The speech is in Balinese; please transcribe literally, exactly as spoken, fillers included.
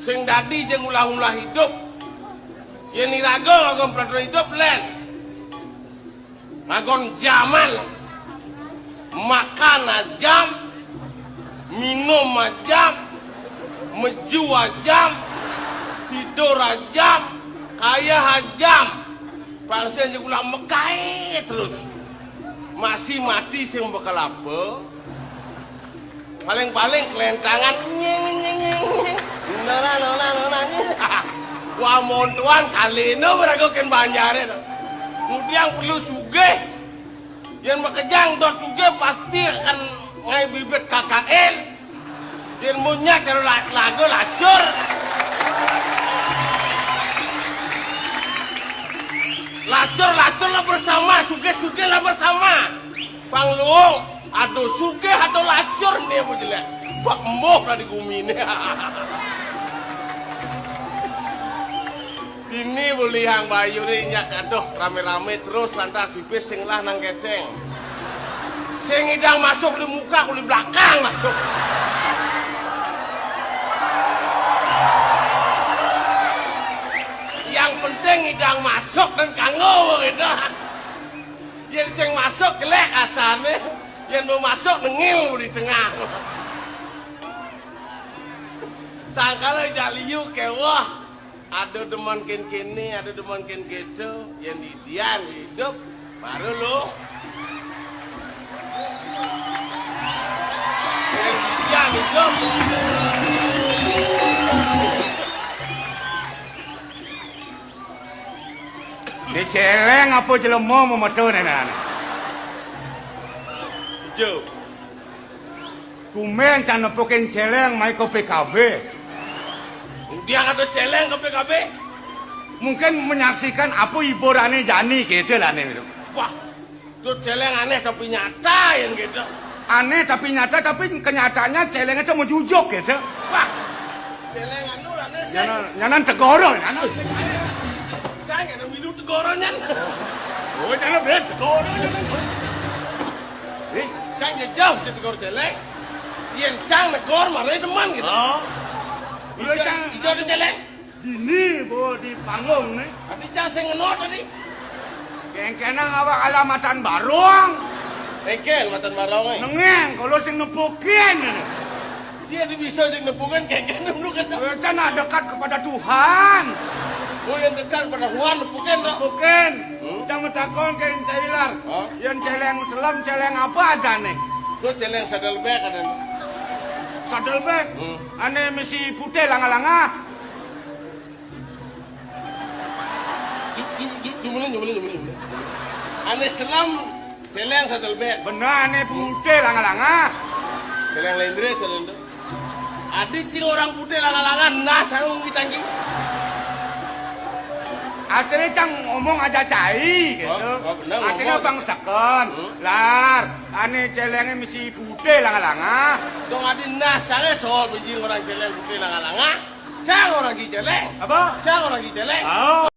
Sing dadi jeng ulah-ulah idup. Yén iraga nganggon peraturan idup, lén. Nganggon jaman. Makan ajam, minum ajam, meju ajam, tidur ajam, kayeh ajam. Pang sing jeng ulah mekaé terus. Masih mati sing bakal apa? Paling-paling kelentangan, nying, nying, nying, nying. Nona, nona, nona, nying. Wah, montoan kalina maraga kén banjaré to. Ngudiang perlu sugih. Yén makejang dot sugih pasti akan ngaé bibit K K L. Yén munyak karo la-, laga lacur. Lacur, lacur lah bersama, sugih, sugih lah bersama. Pang luung, aduh sugih, aduh lacur né apa jelék. Bak embuh lah di guminé. Dini bulihang bayuné nyak, aduh ramé-ramé terus lantas pipis sing lah nang kéténg. Sing ngidang masuk di muka, kuli belakang masuk. Yang penting ngidang masuk dan kanggo gitu. Yén sing masuk jelék asané, yén mau masuk nengil di tengah. Sangkala jak liu kéweh, ada demen kén kéné, ada demen kén kéto, yén didian idup, baru lu. Yén didian idup. Né céléng apa jelema memeto né, nah? Ijo. Tumbén cang nepukin céléng mai ka P K B. Ngudiang ada céléng ka P K B? Mungkin menyaksikan apa hiburané jani kéto lah né. Wah, to céléng anéh tapi nyata yén kéto. Anéh tapi nyata, tapi kenyataannya céléng itu mejujuk kéto. Wah, céléng anu lah né. Nyanan, nyanan tegoro, nyanan. Cang ada milu tegoro nyan. Oh, nyanan bén tegoro nyanan. Eh, cang jejeh si tegor céléng. Yén cang negor malah demen gitu. Oh. Iya, ijo, cang. Ijo ada céléng. Dini bawa di panggung né. Tapi cang sing ngeno tadi. Kéngkénang awak ala matan barong. Kéngkén matan barong, eh. Nengéng, kalau sing nepukin. Sia di bisa sing nepukin, kéngkén dulu kan. Kita nak dekat kepada Tuhan. Oh, yang dekat pada Tuhan nepukin, dok. Nepukin. Hmm? Cang metakon kén cailar. Hah? Yang céléng selem, céléng apa ada né? Lo céléng sadelbék ada. Sadelbék? Hmm. Ané misi putih langa-langa. Ju-, ju-, ju-, jumulin, jumulin, jumulin, jumulin. Ané selem, céléng sadelbék. Bener, ané putih langa-langa. Céléng lendre, céléng tu. Adi cing orang putih langa-langa, nah, sangung kita ki. Artinya cang ngomong aja cai, gitu. Oh, oh, bener. Artinya ngomong. Bang seken, hmm? Lar, ané céléngé misi putih langa-langa. Dong adi nah, sange soal biji orang céléng putih langa-langa. Cang orang ki céléng. Apa? Cang orang ki céléng. Oh.